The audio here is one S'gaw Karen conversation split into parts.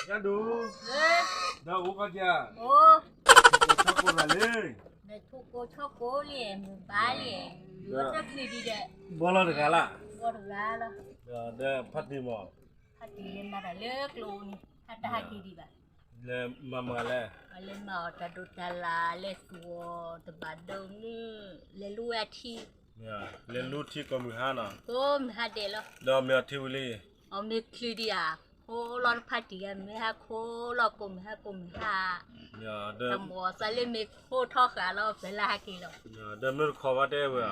ယဒိၣ်, ဒီးအိၣ်ကီၢ်ကၢ, အိၣ်, ထိၣ်ကိၢ်ဆီကိၢ်သးလံ, ဒီးထိၣ်ကိၢ်ဆီကိၢ်လံ, မုၢ်ဘါလံ, ဒီးတချုးဒံးဒီး, ဘီလီၤတဂၤလၢ်, ဘီတဂၤလီၤ, ဒီးဖါတံၢ်မး, ဖါတံၢ်လၢမၤတၢ်လၢကျိန့ၣ် ဖါတဟးက့ၤဒံးဘၣ်, လၢမၤမၤလဲၣ်, လၢမၤအီၣ်တၢ်ဒိးတၢ်လၢ် လဲၤသူၣ်အီၣ်တဘၣ်ဒိၣ်မုၢ်, လဲၤလူဝဲအထံ, လဲၤလူထံကိးမုၢ်ဟါနီၤ, ကိးမုၢ်ဟါဒဲးလီၤ, ဒီးမ့ၢ်အီၣ်ထံဝံၤလံ, အီၣ်မ့ၢ်ချုးဒံးဧါ, ခိးလီၤတဖါတံၢ်ဂၤ မ့ၢ်ဟါခိးလီၤ ကိးမုၢ်ဟါကိးမုၢ်ဟါ, တၢ်မၤအီၣ်သးလၢမ့ၢ်ခိးထီဃာ်လီၤ ပှၤလၢဟးက့ၤလီၤ, ဒီးမ့ၢ်တခိးဘၣ်တဲဝဲဧါ,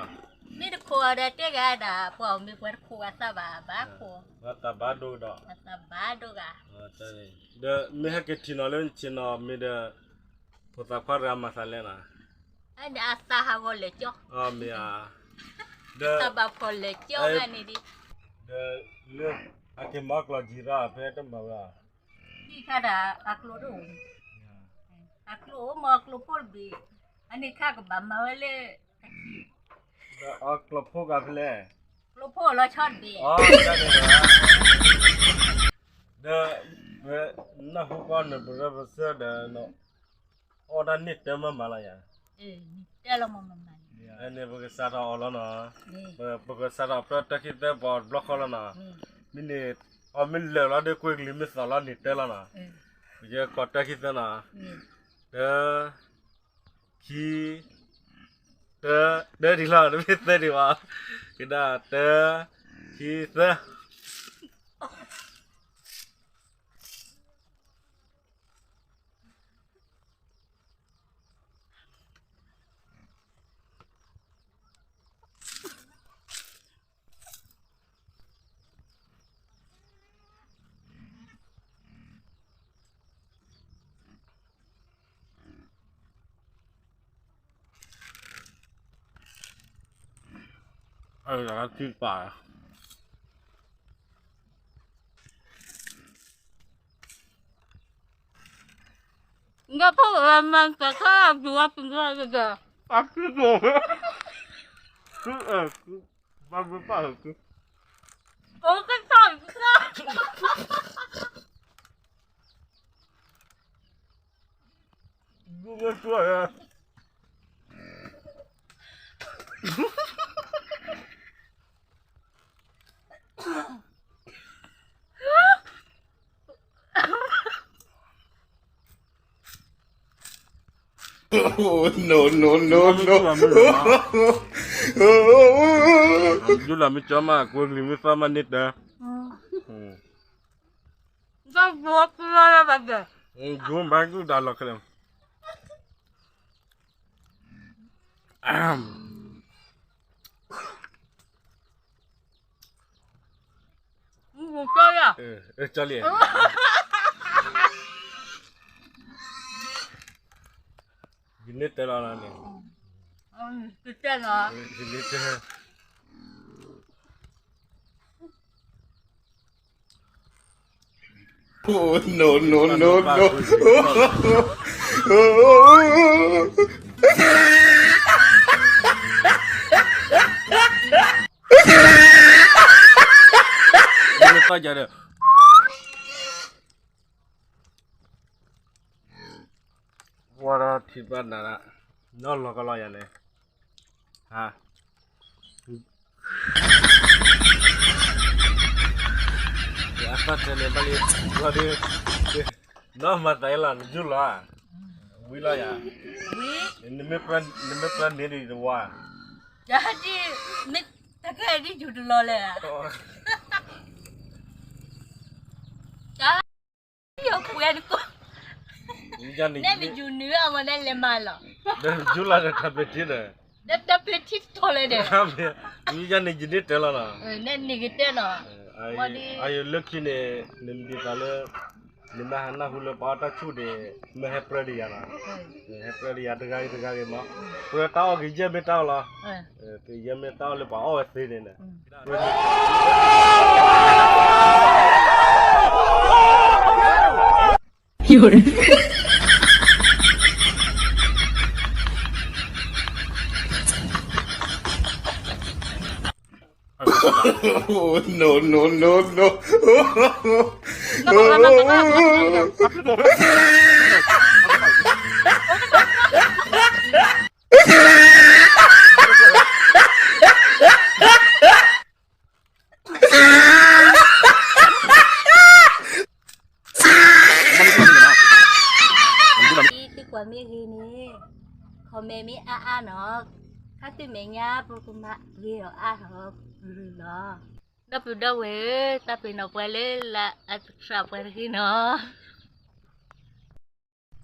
မ့ၢ်တခိးဒီးတဲဂၤဒၣ် ပှၤအီၣ်မ့ၢ်ပှၤတခိးဂၤသးဘၣ် ဘၣ်ခိး, သးဘၣ်ဒိၣ်ဒီး, သးဘၣ်ဒိၣ်ဂၤ ဒီးမ့ၢ်ဟဲက့ၤထံၣ်နီၤလၢဆ့ၣ်နီၤမ့ၢ်ဒီး, ဖိသၣ်ခွါတဂၤမၤသးလဲၣ်နီၤ, အသးဟးဂီၤလဲၤကၠီ, မ့ၢ်ဧါ, ဒီးသးဘၣ်ဖီၣ်လဲၤကၠီန့ၣ်ဒံး, ဒီးလၢအက့ၤမၤကျိာ်ကံၤရၣ်ဖဲတမၤဝဲဧါ, ဟံၣ်ခါဒီးအကျိာ်တအိၣ်, အကျိာ်အိၣ်မ့ၢ်အကျိာ်ဖိတဘ့ၣ်, အန့ၣ်ခါကဘၣ်မၤဝဲလၢ အကျိာ်ဖိဂၤဖဲလဲၣ်, ကျိာ်ဖိလီၤဆီတဘ့ၣ်, ဒီးဝဲနၢ်ဟူကီနၢ်ပရၢပစၢၢ်ဒီး, အီၣ်ဒၣ်န့ၢ်တၢ်မၤမၤလီၤယၤ, န့ၣ်ပကစးထီၣ်အီၣ်လီၤနီၤ, ပကစးထီၣ်အီၣ်တၢ်ခံသၢပီတဘျီဃီလီၤနီၤ, မ့ၢ်န့ၣ်, အီၣ်မ့ၢ်လၢာ်လီၤဒီးကွဲကလံၤမ့ၢ်သီၣ်လီၤန့ၢ်တၢ်လီၤနီၤ, ပကကိးတၢ်ခံသၢနီၤ, တၢ ခံ တၢ, တၢဒံးလီၤ တမ့ၢ်သၢဒံးဘၣ်, ကဒၣ်တၢ, ခံ သၢ ယိလၢမ့ၢ်ကၠီမး ကွဲကလံၤမ့ၢ်သီၣ်မးန့ၢ်တၢ်, ယိဘၣ်ကလၢ်လၢဘၣ်ဒဲး, ယိဘၣ်ကလၢ်လီၤခဲလၢာ် ကၠီလံ, ယန့ၢ်တၢ်လီၤန့ၣ်, ယန့ၢ်တၢ်, no no no no, ဝဲဒီးထံၣ်ဘၣ်နၤ, နီၢ်လီၤကလီယၤန့ၣ်, ဟါ, အသၣ်ထဲန့ၣ်ဘၣ်လံ, ဝဲဒီး, နီၢ်မၤသးအလီၤ နယူၢ်လီၤ, ဝံၤလီၤယၤ, နမ့ၢ်ပြၢန့ၢ်ဒံးတဝါ, ယဟဲဒ်, တၢ်ခဲဒ်ယူၢ်တလီၤလဲၣ်, ယပှဲၤတကိး, နဲမ့ၢ်ယူၢ်နုာ်အမၤနဲလဲၤမၤလီၤ, ယူၢ်လီၤဒီးတၢ်ပျဲၢ်ထံဒီး, ဒီးတၢ်ပျဲၢ်ထံတထီၣ်လဲၣ်ဒီး, မ့ၢ်ယၤန့ၣ်ယန့ၢ်တၢ်လီၤနီၤ, နဲန့ၢ်ကတၢၢ်နီၤ, အယိာ်လၢခံန့ၣ်, နမ့ၢ်ဒ်သိးလၢ, နမ့ၢ်ဟးနၢ်ဟူလၢပှၤအီၣ်တၢ်ဆူၣ်ဒီး, မ့ၢ်ဟဲပြၢဒံးယၤနီၤ, ဟဲပြၢဒံးယၤတဂၤဂ့ၤတဂၤဂ့ၤမး, ပတၢ်အီၣ်က့ၤယဲၢ်မ့ၢ်တၢ်အီၣ်လီၤ, ယဲၢ်မ့ၢ်တၢ်အီၣ်လၢပှၤအီၣ်ဝဲသ့န့ၣ်, no no no no, သုကွၢ်မ့ၢ် ဂ့ၤန့ၣ်, comment မ့ၢ်အါအါနီၤ, ခါသုမဲာ်ညါ ပကမၤဂ့ၤအီၤအါထီၣ် ရူၤလီၤ. ဒီပုၢ်ဒီဝဲၢ်ဧၢ, တၢ်ပ့ၤနီၣ်ပှၤလၢလၢအသရၣ်ပှၤတဂ့ၤနီၤ.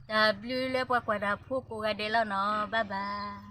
တၢ်ဘျုးလၢပှၤကွၢ်တၢ်ဖိကိးဂၤဒဲးလီၤနီၤ, bye bye.